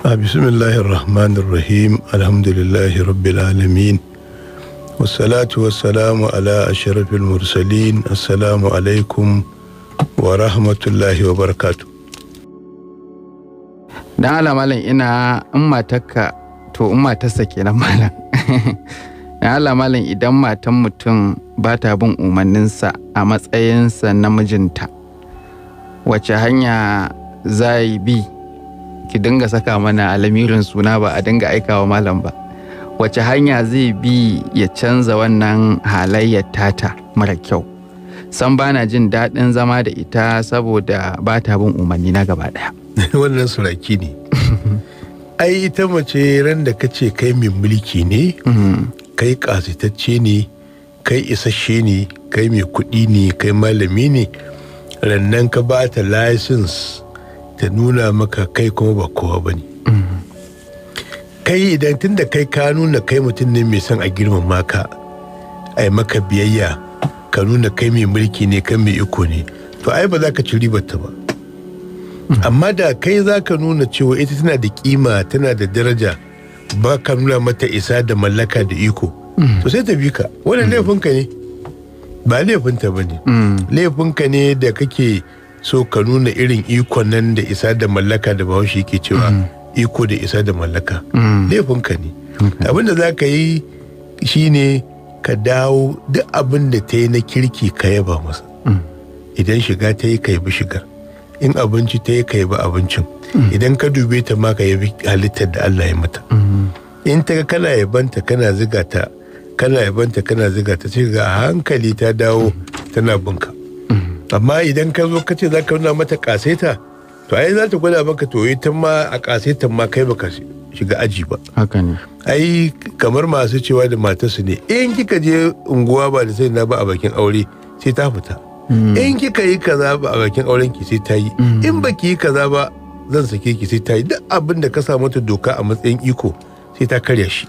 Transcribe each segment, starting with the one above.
Bismillahir rahmanir rahim, alhamdulillahi rabbil alamin, wassalatu wassalamu ala ashrafil mursalin. Assalamu alaikum wa rahmatullahi wa barakatuh. Dan Allah malam, ina in matarka, to in matarsa kenan malam. Dan Allah malam, idan matan mutum ba ta bin umarninsa a matsayinsa na mijinta, wace hanya za yi bi? Ki dinga saka mana alamirin suna, ba a dinga aikawa malam ba. Wace hanya zai bi ya canza wannan halayyar tata mara kyau? San bana jin daɗin zama da ita saboda ba ta bin umarni na gaba ɗaya. Wannan suraki ne. Ai ita mace, ran da ka ce kai mai mulki ne, kai ƙasitacce ne, kai isasshe ne, kai mai kuɗi ne, kai malami ne, rannan ka ba ta license ta nuna maka kai kuma ba kowa ba ne. Kai idan tun da kai ka nuna kai mutum ne mai son a girmama ka, a yi maka biyayya, ka nuna kai mai mulki ne, kai mai iko ne, to ai ba za ka ci ribar ta ba. Amma da kai za ka nuna cewa ita tana da kima, tana da daraja, ba ka nuna mata isa da mallaka da iko, to sai ta bi ka. Wannan laifinka ne, ba laifinta ba ne. Laifinka ne da kake so ka nuna irin ikon nan da isa da mallaka da Bahaushe yake cewa iko da isa da mallaka. Laifinka ne. Abin da za ka yi shine ka dawo, duk abin da ta yi na kirki ka yaba masa. Idan shiga ta yi, ka yabi shigar. In abinci ta yi, ka yabi abincin. Idan ka dube ta ma, ka yabi halittar da Allah ya mata. In ta ga kana yabanta, kana ziga ta, kana yabanta, kana ziga ta, sai ga a hankali ta dawo tana binka. Amma idan ka zo ka ce za ka nuna mata kasaita, to ai za ta gwada maka to ita ma a kasaitan ma kai baka shiga aji ba. Haka ne. Ai kamar masu cewa da matarsu ne, in kika je unguwa ba da sai na ba a bakin aure, sai ta fita. In kika yi kaza ba a bakin auren ki, sai ta yi. In baki yi kaza ba, zan sake ki, sai ta yi. Duk abin da ka sa mata doka a matsayin iko, sai ta karya shi.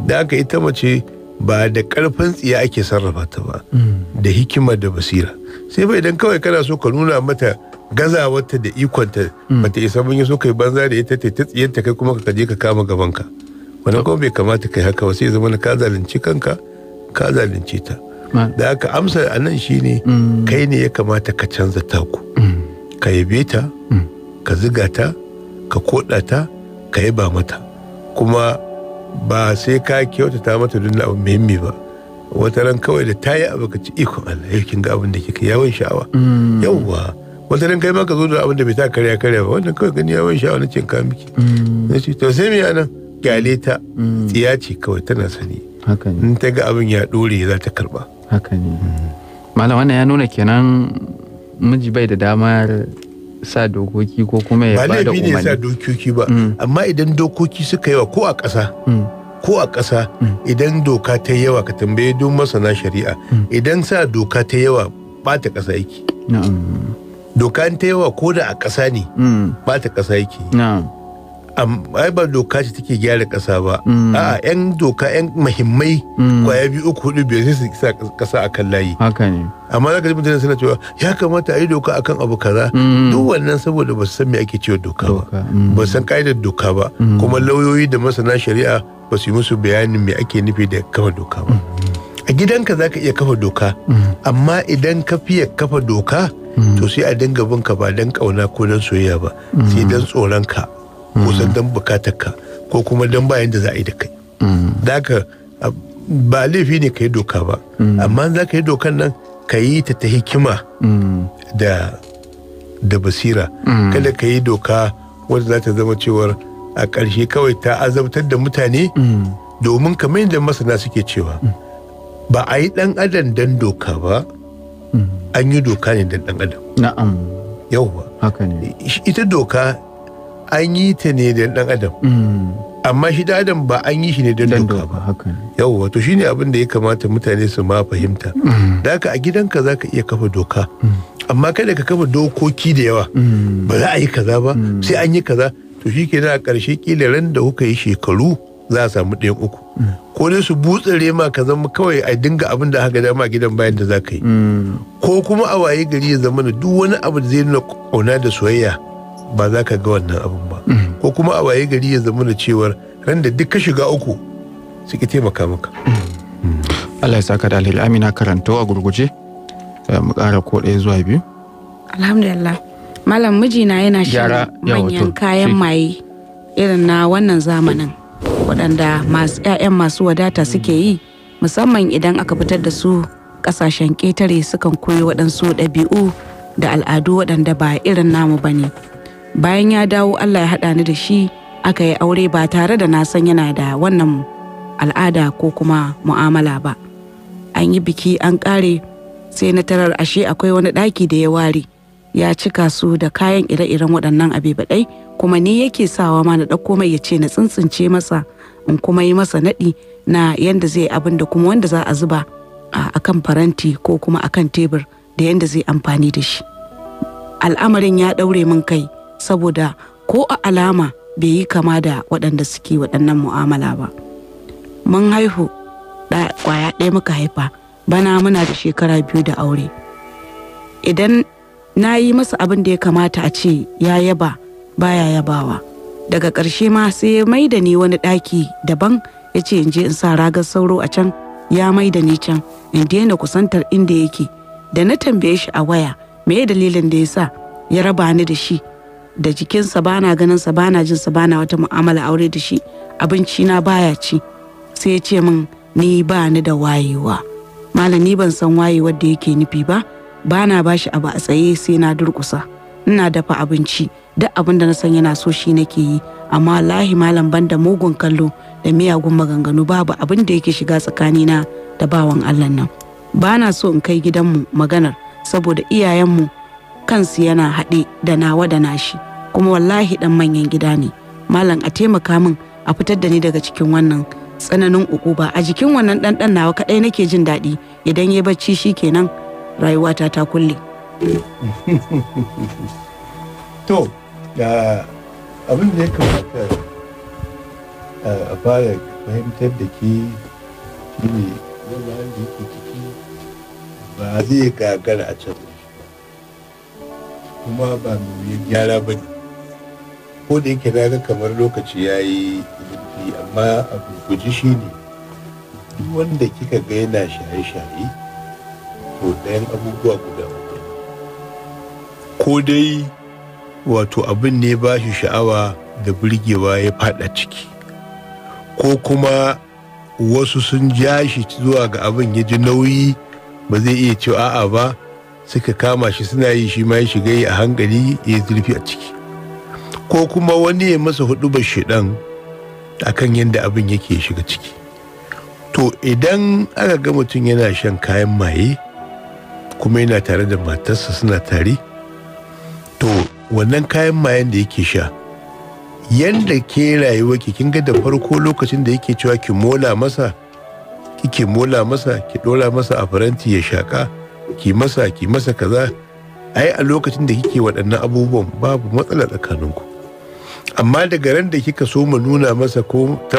Da haka ita mace ba da karfin tsiya ake sarrafa ta ba, da hikima da basira. Sai ba idan kawai kana so ka nuna mata gazawarta da ikonta, bata isa mun yi so kai banza da ita, ta tsiyarta, kai kuma ka je ka kama gabanka. Wannan kuma bai kamata kai haka ba, sai zama ka zalunci kanka, ka zalunce ta. Da haka amsa a nan shine, kai ne ya kamata ka canza taku. Ka yabe ta, ka ziga ta, ka koda ta, ka yaba mata. Kuma ba sai ka kyautata mata don abu muhimmi ba. Wata ran kawai da ta yi abu, ka ci, "Ikon Allah, yau kin ga abin da kika yawon sha'awa." Yawwa, wata ran kai ma ka zo da abin da bai ta karya karya ba, "Wannan kawai gani yawon sha'awa na ce ka miki." Na ce, "To sai me anan?" Kyale ta, tsiya ce kawai, tana sani. Haka ne. In ta ga abin ya dore, za ta karba. Haka ne malam, wannan ya nuna kenan miji bai da damar sa dokoki ko kuma ya ba ba da laifi ne sa umarni. Dokoki ba, amma idan dokoki suka yawa ko a ƙasa, ko a ƙasa, idan doka ta yawa, ka tambaye duk masana shari'a, idan sa doka ta yawa, bata ƙasa yake. Doka in ta yawa, ko da a ƙasa ne, bata ƙasa yake. Ai ba doka ce take gyara ƙasa ba. A'a, yan doka yan muhimmai kwaya biyu, uku, hudu, biyar, sai su sa ƙasa akan layi. Haka ne. Amma zaka ji mutane suna cewa ya kamata a yi doka akan abu kaza. Duk wannan saboda ba su san me ake cewa doka ba. Doka. Ba su san ka'idar doka ba, kuma lauyoyi da masana shari'a ba su yi musu bayanin me ake nufi da kafa doka ba. A gidanka za ka iya kafa doka, amma idan ka fiye kafa doka, to sai a dinga bin ka ba don kauna ko don soyayya ba, sai don tsoron ka, ko san don bukatar ka, ko kuma don bayan da za a yi da kai. Da haka ba laifi ne ka yi doka ba, amma za ka yi dokan nan, ka yi ta ta hikima da basira. Kada ka yi doka wadda za ta zama cewar a ƙarshe kawai ta azabtar da mutane, domin kamar yadda masana suke cewa, ba a yi ɗan adam dan doka ba, an yi doka ne dan ɗan adam. Yauwa. Haka ne. Ita doka an yi ta ne dan ɗan adam, amma shi ɗan adam ba an yi shi ne don Dan doka ba. Haka ne. Yauwa, to shine abin da ya kamata mutane su ma fahimta. Da haka a gidanka za ka iya kafa doka, amma kada ka kafa dokoki da yawa. Ba za a yi kaza ba, sai an yi kaza. To shi kenan, a ƙarshe kila ran da kuka yi shekaru, za a samu ɗayan uku: ko dai su butsare ma, ka zama kawai a dinga abin da haka dama a gidan bayan da za ka yi, ko kuma a waye gari ya zama duk wani abu da zai nuna ƙauna da soyayya ba za ka ga wannan abin ba. Ko kuma a waye gari ya zama da cewar ran da duk ka shiga uku suke taimaka maka. Allah ya saka da alheri. Amina, karanto a gurguje, mu ƙara ko ɗaya zuwa biyu. Alhamdulillah. Malam, mijina yana shan Gyara, yawa, manyan to, kayan maye irin na wannan zamanin waɗanda masu 'ya'yan masu wadata suke yi, musamman idan aka fitar da su ƙasashen ƙetare, sukan koyi waɗansu ɗabi'u da al'adu waɗanda ba irin namu ba ne. Bayan ya dawo, Allah ya haɗa ni da shi, aka yi aure ba tare da na san yana da wannan al'ada ko kuma mu'amala ba. An yi biki an ƙare, sai na tarar ashe akwai wani ɗaki da ya ware ya cika su da kayan ire-iren waɗannan abebaɗai, kuma ni yake sawa ma na ɗauko mai, ya ce na tsintsince masa in kuma yi masa naɗi na yanda zai abin da kuma wanda za a zuba a kan faranti ko kuma a kan tebur da yanda zai amfani da shi. Al'amarin ya ɗaure min kai saboda ko a alama bai yi kama da waɗanda suke waɗannan mu'amala ba. Mun haihu, ɗa ƙwaya ɗaya muka haifa, bana muna da shekara 2 da aure. Idan na yi masa abin da ya kamata a ce ya yaba, baya yabawa. Daga ƙarshe ma sai ya mai da ni wani ɗaki daban, ya ce in je in sa ragar sauro a can, ya mai da ni can in daina kusantar inda yake. Da na tambaye shi a waya me dalilin da ya sa ya raba ni da shi, da jikinsa bana ganinsa, bana jinsa, bana wata mu'amala aure da shi, abinci na baya ci, sai ya ce min ni ba ni da wayewa. Malam, ni ban san wayewar da yake nufi ba. Bana bashi abu a tsaye sai na durkusa. Ina dafa abinci, duk abin da na san yana so shi nake yi, amma wallahi malam, banda mugun kallo da miyagun maganganu, babu abin da yake shiga tsakanina da bawan Allah nan. Bana so in kai gidanmu maganar saboda iyayenmu kansu yana haɗe da nawa da nashi, kuma wallahi dan manyan gida ne. Malam, a taimaka min a fitar da ni daga cikin wannan tsananin ukuba. A jikin wannan ɗanɗan nawa kaɗai nake jin daɗi, idan ya bacci shikenan rayuwata ta kulle. To, da abin da ya kamata a fara fahimtar da ke shine wannan da yake ciki ba zai gagara a canza shi ba, kuma ba mai gyara ba ne. Ko da yake na ga kamar lokaci ya yi zurfi, amma a guji shi ne duk wanda kika ga yana shaye-shaye, to ɗayan abubuwa guda uku: ko dai wato abin ne ba shi sha'awa da burgewa ya fada ciki, ko kuma wasu sun ja shi zuwa ga abin, ya ji nauyi ba zai iya cewa a'a ba, suka kama shi suna yi, shi ma ya shiga yi a hankali ya zurfi a ciki, ko kuma wani ya masa huɗubar shedan akan yadda abin yake shiga ciki. To idan aka ga mutum yana shan kayan maye kuma yana tare da matarsa, suna tare, to wannan kayan mayen da yake sha, yanda ke rayuwa ki, kin ga da farko lokacin da yake cewa ki mola masa, kike mola masa, ki dora masa a faranti ya shaka, ki masa, ki masa kaza, ai a lokacin da kike waɗannan abubuwan babu matsala tsakaninku. Amma daga ran da kika so mu nuna masa ko ta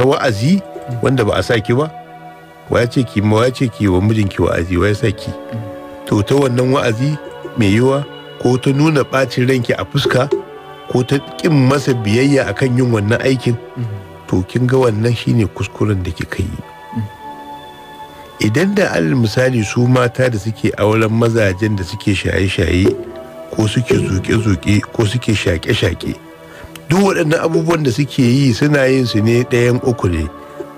wa'azi wanda ba a sa ki ba, wa ya ce ki ma, wa ya ce ki wa mijinki wa'azi, wa ya sa ki? To ta wannan wa'azi mai yiwa, ko ta nuna ɓacin ranki a fuska, ko ta ƙin masa biyayya akan yin wannan aikin, to kin ga wannan shine kuskuren da kika yi. Idan da alal misali su mata da suke auren mazajen da suke shaye-shaye ko suke zuƙe-zuƙe ko suke shaƙe-shaƙe, duk waɗannan abubuwan da suke yi suna yin su ne ɗayan uku ne: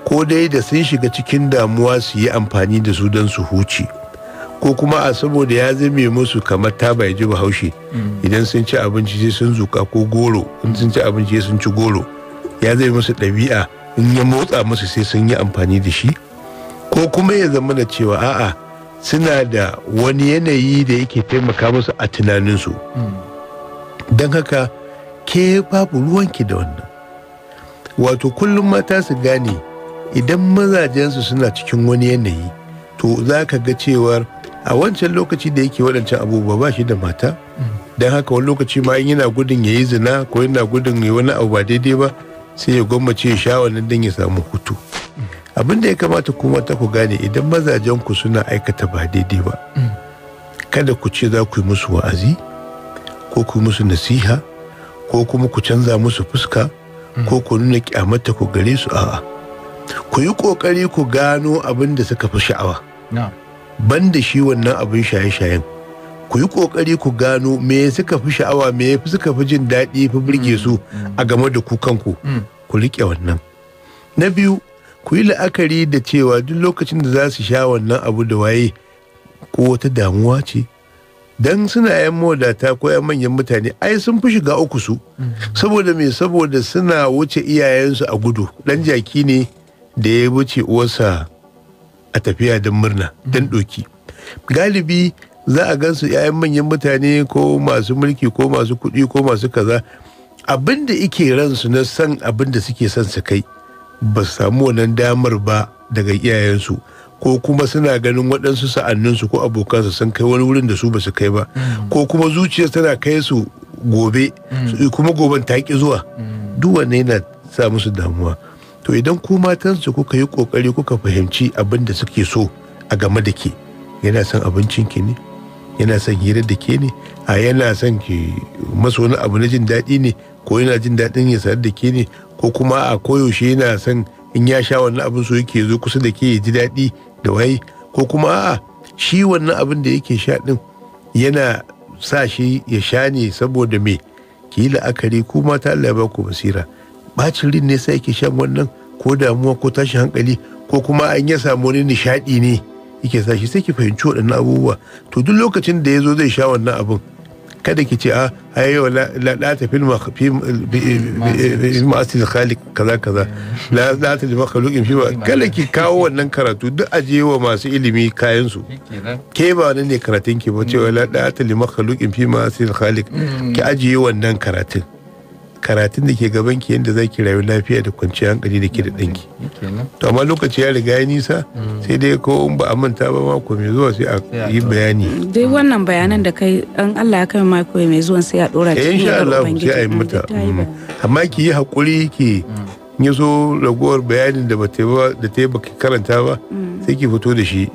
ko dai da sun shiga cikin damuwa su yi amfani da su don su huce, ko kuma a saboda ya zame musu kamar taba, ya ji Bahaushe, idan sun ci abinci sai sun zuka ko goro, in sun ci abinci sai sun ci goro, ya zame musu ɗabi'a, in ya motsa musu sai sun yi amfani da shi, ko kuma ya zama da cewa a'a, suna da wani yanayi da yake taimaka musu a tunaninsu. Don haka ke babu ruwanki da wannan. Wato kullum mata su gane idan mazajensu suna cikin wani yanayi, to za ka ga cewar a wancan lokaci da yake waɗancan abubuwa ba shi da mata. Don haka wani lokaci ma in yana gudun ya yi zina ko yana gudun ya wani abu ba daidai ba, sai ya gwammace ya sha wannan don ya samu hutu. Abin da ya kamata kuma ta ku gane, idan mazajen ku suna aikata ba daidai ba, kada ku ce za ku yi musu wa'azi ko ku yi musu nasiha. Ko kuma ku canza musu fuska, ko ku nuna kyamata ku gare su. A'a, ku yi kokari ku gano abin da suka fi sha'awa banda shi wannan abin shaye-shayen. Ku yi kokari ku gano me suka fi sha'awa, me suka fi jin daɗi, fi burge su a game da ku kanku, ku riƙe wannan. Na biyu, ku yi la'akari da cewa duk lokacin da za su sha wannan abu da waye ko wata damuwa ce, dan suna yan mawadata ko yan manyan mutane, ai sun fi shiga uku su. Saboda me? Saboda suna wuce iyayensu a gudu. Dan jaki ne da ya wuce uwarsa a tafiya don murna, don doki. Galibi za a gansu 'ya'yan manyan mutane ko masu mulki ko masu kuɗi ko masu kaza, abin da ike ransu na san abin da suke son su kai, ba su samu wannan damar ba daga iyayensu, ko kuma suna ganin waɗansu sa'anninsu ko abokansu sun kai wani wurin da su ba su kai ba, ko kuma zuciyar tana kai su gobe, kuma goben ta ƙi zuwa. Duk wannan yana sa musu damuwa. To idan ku matansu kuka yi ƙoƙari kuka fahimci abin da suke so a game da ke, yana son abincin ki ne, yana son hirar da ke ne, a yana son ki masa wani abu na jin daɗi ne, ko yana jin daɗin ya sayar da ke ne, ko kuma a koyaushe yana son in ya sha wannan abin so yake zo kusa da ke ya ji daɗi da waye, ko kuma a'a shi wannan abin da yake sha ɗin yana sa shi ya sha ne saboda me? Ki yi la'akari, ku mata Allah ya ba ku basira. Bacin rin ne sai yake shan wannan, ko damuwa ko tashin hankali, ko kuma an ya samu wani nishaɗi ne yake sa shi. Sai ki fahimci waɗannan abubuwa. To duk lokacin da ya zo zai sha wannan abin, kada ki ce a ayo la la ta fil ma'asil khaliq kaza kaza, la la ta makhluqin fi, kada ki kawo wannan karatu. Duk aje wa masu ilimi kayan su. Ke ba wannan ne karatun ki ba, cewa la la ta makhluqin fi ma'asil khaliq. Ki ajiye wannan karatun. Karatun da ke gaban ki, yadda za ki rayu lafiya da kwanciyar hankali da ke da ɗanki. To amma lokaci ya riga ya nisa, sai dai ko in ba a manta ba mako mai zuwa sai a yi bayani. Dai wannan bayanan da kai, an Allah ya kai mako mai zuwan sai a dora. Cikin insha Allah sai a yi mata. Amma ki yi hakuri, ki in so ragowar bayanin da bata ba da ta yi baki karanta ba, sai ki fito da shi.